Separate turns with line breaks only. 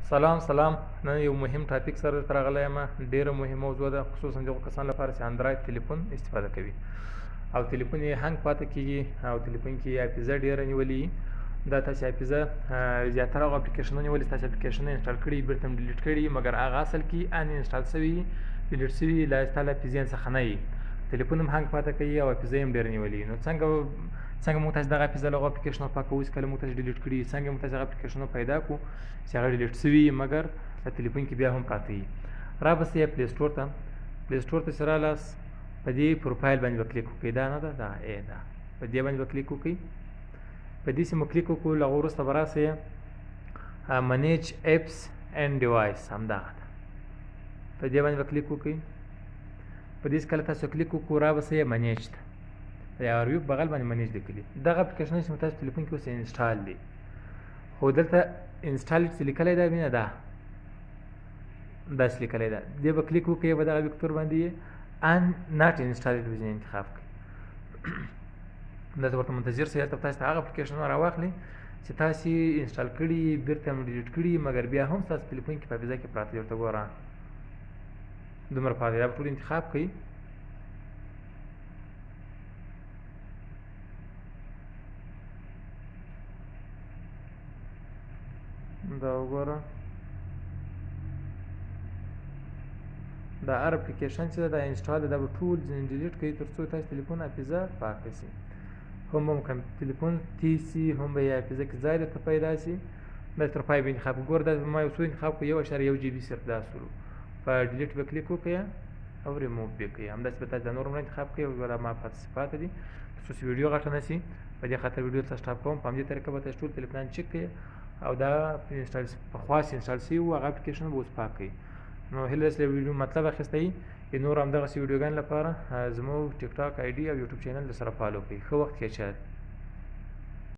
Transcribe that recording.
سلام سلام، نن یو مهم topic سره درته راغلی یم. ډېره مهمه موضوع ده، خصوصا دغو کسانو لپاره چې اندراید تلیفون استفاده کوي او تلیفون یې hang پاتې کیږي او تلیفون کې یې حافظه ډېره نیولې. دا تاسې حافظه زیاتره هغو اپلیکیشنونو نیولې، تاسې اپلیکیشنونه install کړي، بیرته هم delete کړي، مګر هغه اصل کې uninstall سوي، delete سوي، لا ستا له حافظې څخه نه وي. تلیفون هم hang پاتې کوي او حافظه یې هم ډېره نیولې. نو څنګه موږ تاسې دغه حافظه له هغو اپلیکیشنونو پاکوو چې کله موږ تاسې delete کړي؟ څنګه موږ تاسې هغه اپلیکیشنونه پیدا کړو چې هغه delete سوي مګر په تلیفون کې بیا هم پراته وي؟ را به سئ Play Store ته. Play Store ته چې رالاست، په دې پروفایل باندې به کلیک وکړئ. دا نه ده، دا ای ده. په دې باندې به کلیک وکړئ. په دې چې مو کلیک وکړو، له هغه وروسته به راسئ manage apps and device، همدغه ده. په دې باندې به کلیک وکړئ. په دې کله تاسو کلیک وکړو، را به سئ manage ته. په آر ویو بغل باندې manage لیکلي. دغه اپلیکیشن چې تاسو تلیفون کې اوس install دي، خو دلته install چې لیکلی دا وینه ده، داسې لیکلی ده، دې به کلیک وکړئ. په دغه وکتور باندې ان not installed به انتخاب کړئ. داسې ورته منتظر سئ، هلته تاسو ته هغه اپلیکیشنونه راواخلي چې تاسې install کړي، بیرته هم delete کړي، مګر بیا هم ستاسو تلیفون کې په حافظه کې پراته دي. ورته ګوره، دومره پاتې، دا به ټول انتخاب کړئ. دا وګوره، دا هر اپلیکیشن چې دا install، دا به ټول ځینې delete کوي تر څو تاسو تلیفون حافظه پاکه سي، هم ممکن تلیفون تیز سي، هم به یې حافظه کې ځای درته پیدا سي. دا تر پای به انتخاب. ګوره، دا ما یو څو انتخاب کړو، 1.1 جي بي صرف دا سولو. په delete به کلیک وکړئ او ریموو به کړئ. همداسې به تاسو دا نور هم انتخاب کړئ. او دا ما پاتې دي، تر څو چې ویډیو غټه نه سي، په دې خاطر ویډیو ته stop کوم. په همدې طریقه به تاسو ټول تلیفونان چک کړئ او دا install پخوا چې install سوي وو، هغه اپلیکیشن به اوس پاک کړئ. نو هیله ده چې ویډیو مطلب اخیستی. نور همدغسې ویډیوګانو لپاره زموږ ټیک ټاک ID او یوټیوب channel در سره follow کړئ. ښه وخت، ښه چل.